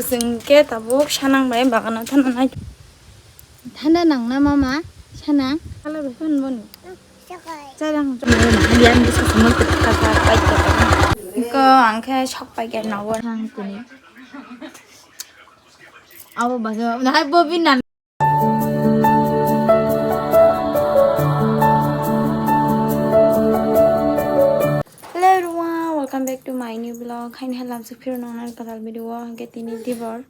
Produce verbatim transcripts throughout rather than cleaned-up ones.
Chwng khe tabuk sanang bai bagano thana nai. Thanda nangna mama sana? Hala bai phone boni. Chai lang. Yang bisa semua kita pai. Ko ang khe sok pai khe nawa. Ang tuni. Abo baso nahai bobi nan. Hello everyone, welcome back to my new vlog. Haini halam se phiro nang nang kadal video o hingke tini dibor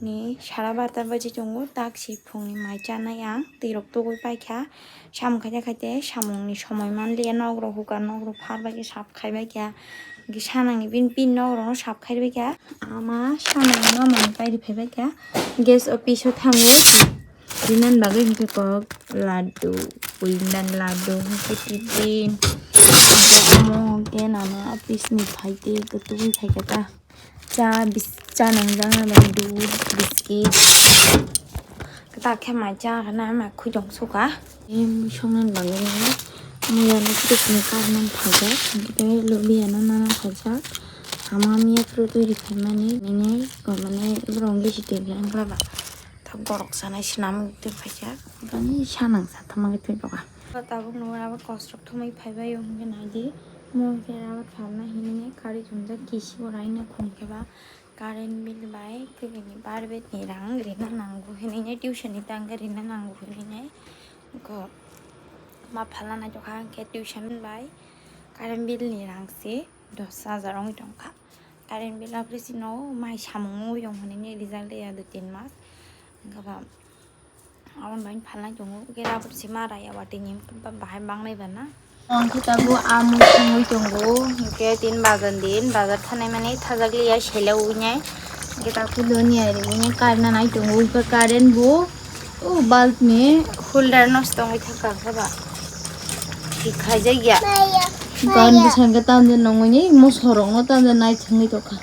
ni sara barta baji tongo, tak si phungni mai chanai ang, twi rok tugui paikha, samung khaite khaite samungni somoi manliya, nok rok hukar nok rok phar bai khe sap khai bai kha, hingke sanangni bini pin nok rok no sap khai bai kha, ama sanangni mamani pairi phai bai kha, gas office o thango, rinani bagwi hingke kok laddu, windan laddu, hingke tiffin, omo hingke nana office ni phaitwi tubui phaikha ta. Cha bis-, cha nangjaknai bai dud, biskit. Kwtal khe mai cha khana ma khujong suka. Em, songnani bagwi nini muya no kitik ni karnani phaijak. Tei lubiya no nana phaijak. Ama miya phuru twi rikhaimani. Nini, mane, borok vegetable wngkha ba. Thok borok sanai swnam twi phaijak. Bani sanang sathoma khe twi doga. Tabuk no abo kosrok thumui phaibai hwnkhe naidi. Mo khe abo phalna hinwi kari chumjak kisi bo raina khum khe ba. Current bill bai kwbini barbet ni rang rina nango hinwi tuition ni tangkhe rina nango hinwi ko ma phalna naitokha hwnkhe tuition bai current bill ni rang se dos hajar wngwi tongkha. Current bill o bisino mai samung wngwi tong hinwi rijak liya dui tin mas wngkha ba. Aboni bagwi phalnai tongo. Hwnkhe rabot se ma raya watwi ni bahai bangnai ba na. Ang khe tabuk amui songwi tongo. Hwnkhe tin bajan din, bajar thanai mani thajak liya sele wngwi nai. Hwnkhe tabuk doni ari wngwi karna nai tongo. Hwnkhe current bo o bulb ni holder nosto wngwi thangkha hwnkhe ba. Thik khaijak ya. Gan bwskango tamjani nongmani mosorok no tamjani nai thangwi tongkha.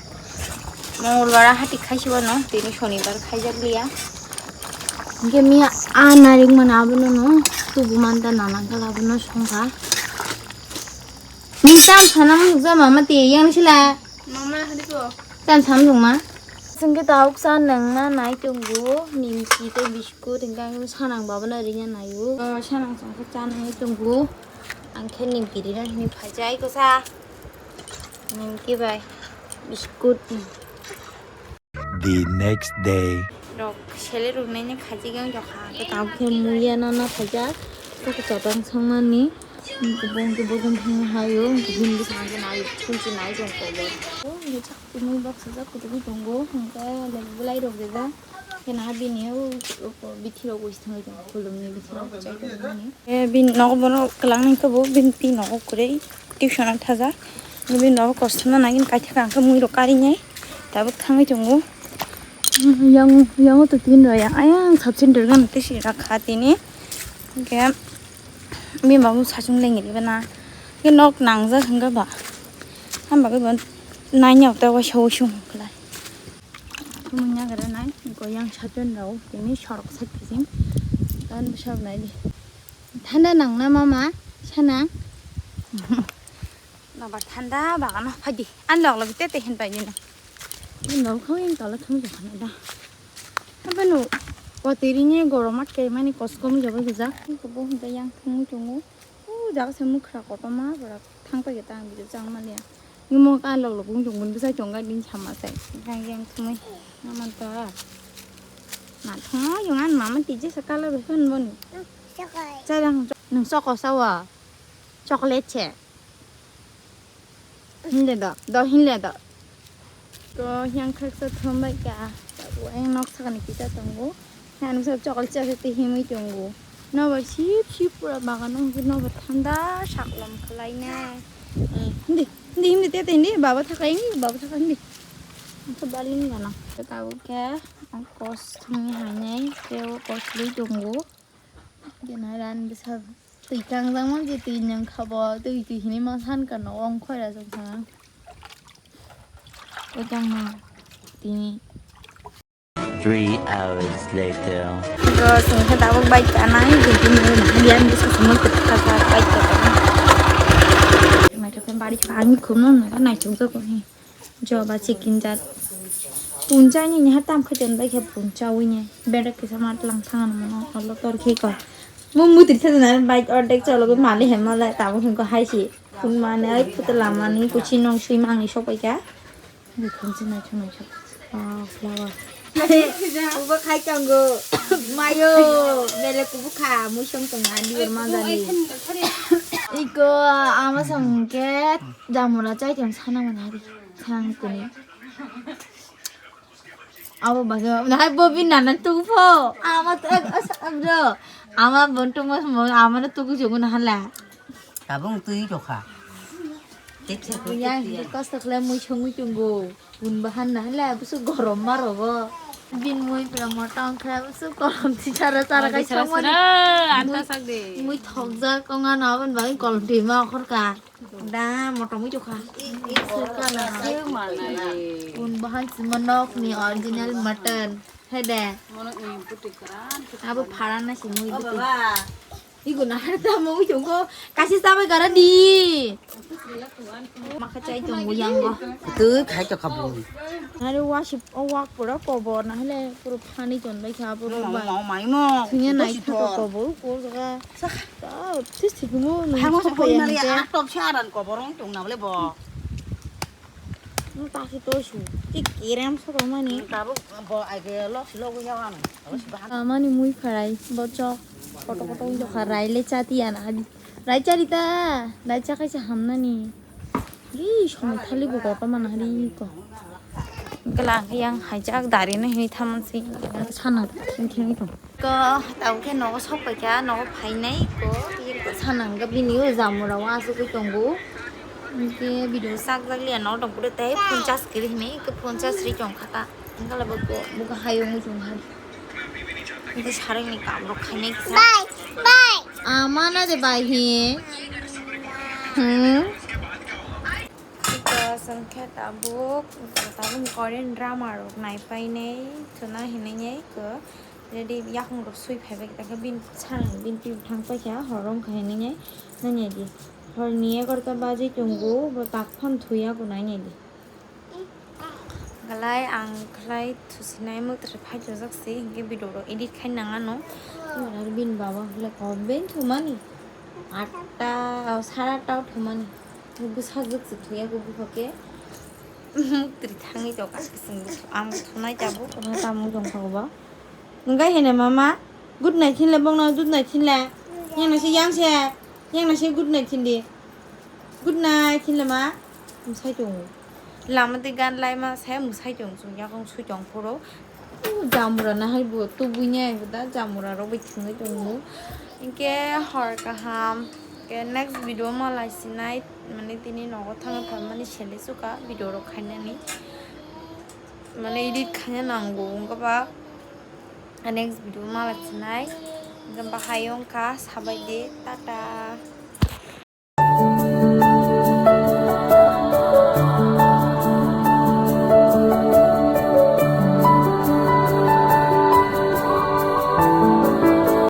Mongolbar hati khaisi wano, tini sonibar khaijak liya. Hingke miya a narik mana abono no tubu manta nanang kala abono songkha. Ni tam sana mukja mama te yang sila. Mama hadi ko. Tam sam jong ma. Singke tauk sa nang na nai tunggu nimsi te biskut hingke ang sanang baba na rinya nayu. Oh, sanang sangke cha nai tunggu. Ang khe nimki rina hini phai jai ko sa. Nimki bai biskut. The next day. Rok sele rok nai khaji gang jokha. Tamo khe muya nana khaja. Kok chotang songmani. Bong ke bojong thang hayo. Bini bwsang ke nai. Kunchi nai jong ko bo. O nge chak tumui bak sajak kutu tongo. Hingke lek bulai rok deda. Kena bini o bithi rok wis thangwi tongo. Khulumni bithi rok chai tongmani. E bini nogo bono kwlangni khe bo bini pi nogo kwrwi tuition o thajak. Bini nogo kosom no nagini kaithaka hwnkhe mui rok karinai tabuk thangwi tongo. Yang yang o to tin rw yang ayang sub center gana tei si rakha tini hwnkhe bini babu sachung lengri bana hwnkhe nok nangjak hwnkhe ba hambagwi bo nanya okta waisa waisung hwnkhe lai. Thumui nagra nai, goyang sajon rao, tini sorok side bising. Tan bwsarok nai di. Thanda nang na mama, sana. Nobar thanda bagano phai di. An log log te te hin pai di na. Ni log khau yang tala thum ja khana da. Apa nu, kotiri ni gorom at kai mani koskom jabo gujak. Ko bo hunda yang thum tungu. O jaga se mukhra kotorma, bwrap thang paikha ta ang video chang maliya. Nimo ka lok lok wng tong bini bwsai tong kha bini sama sai. Kang yang thumui. Naman ta. Na thang yung an mama tije sa kala be hon boni. Chai lang nwng choko sawa. Chocolate che. Hinle do, do hinle do. Ko yang khaksa thumbai ka. Tabuk ayang nok sakani kisa tongo. Yang noksa chocolate chase twi himwi tongo. Nobar sip sip pura bagano hwnkhe nobar thanda saklom khwlainai. Eh, hindi, hindi, hindi, tete hindi, baba thakai hindi, baba thakai hindi. Ang khe baling gana. Tabuk khe ang kos thangwi hainai, tei o kos bui tongo. Gana ran bwsa twi kangjak man je twi nwng kha bo, twi twi hinwi ma san kha no ong khoi ra jong kha. O tong no tini. Three hours later. Go sing khe tabuk bai kanai, tini biyan bwsa sumui kwthar bai kanai. Mai khe bari phani khum no nai chuk jok ni. Joba chicken jat. Puncha ni ni hatam khe ton bai khe puncha wi ni. Beda kisa ma tlang thang ano mono olo tor khe ko. Mo mutri thang na bike ordek cholo go mali hem mala ta bo ko hai si. Kun mane ai puta lama ni kuchi nong sui mang ni sok bai kha. Ni thang si nai thang nai sok. Wow, flower. Ubo khai tongo. Mayo, bele kubu kha, muisong tong ani ber manjani. Iko ama song ke jamura chai tong sana manari. Sang tuni. Abo baga, nahai bo bin nana tugu pho. Ama to, as, as, bro. Ama bon tugu mas mo, ama na tugu jogo na hala. Tabung tui jokha. Yang, kosto khle mui songwi chungo. Bun bahan na hala, busu gorom marogo. Bin mui pura motong khle, busu gorom ti chara chara kai songmani. Anta sak de. Mui thokjak, konga na, abon bai kolom ti ma okhor ka. Da, motom ui jokha. Sir ka na. Sir manai. Un bahan sima nok ni original mutton. Hede. Mono ui puti kran. Abo pharan na simi ui puti. Igo na har ta mo ui jokho. Kasi sabai gara di. Makha chai jong ui yang go. Tu khai to khabu. Are wasi o wak pura kobor na hele pura phani jon bai kha pura bai. Mau mai mo. Thungya nai kha kobor ko jaga. Tis thik mo nung. Hango sok koi mali hingke. Atok se aran kobor ong tong na bole bo. Nung ta si to su. Tik kiram sok mani. Tabuk bo age lo si lo go yawan. Tabuk si bahan. Mani mui pharai bo chok. Koto koto ung jokha rai le chati ana hadi. Rai chari ta. Rai chakai sa hamnani. Ri somoi thali bo koto mana hadi ko. Gala yang hai jak dari no hini thaman si. Sana thing thing to. Ko tabuk khe nogo sok paikha, nogo phainai ko, ko sana hwnkha bini o jamura o asugwi tongo. Hwnkhe video sak jak liya nogo tong phuto tei phone charge kwrwi hwnwi, hwnkhe phone charge rwi tong kha ta. Hwnkhe bo, bo, bo hayung wng tong kha. Hwnkhe sarikni kam rok khainai kisa. Bye, bye. Ama na de bai hi. Hmm. Iko chwng khe tabuk, tabuk Korean drama rok nai painai, thuna hinwi ko. Jadi yakung rok sui phai bai khe bin sana bin twi thang paikha hor wng kha hinwi nai nai di. Hor ni egarota baji tongo bo tak phano thuya ko nai nai di. Galai ang khlai thusinai mwtai phai chajak se hinkhe video rok edit khai nang ano. Bin baba hwlai ko ben thumani atta sara atta o thumani. Bwsajwk se thuya ko bupha khe. Muktri thangwi tongkha, ang thunai tabuk. Tamo tongkha obo. Nungkha hene mama, good night hinle bongno, good night hinle. Yang nasi yang se, yang nasi good night hindi. Good night hinle ma. Musai tongo. Lama twi gan laima se musai tong chung yakung sui tong phuru. Jamura na hai bo tubui nai da jamura rok bai thwngwi tongo. Hinkhe hor kaham. Ke next video ma lai sinai mane tini nogo thangwi phaimani sele suka video rok khainani mane edit khaina nango wngkha ba next video ma lai sinai wngkha ba hai wngkha sabai de tata.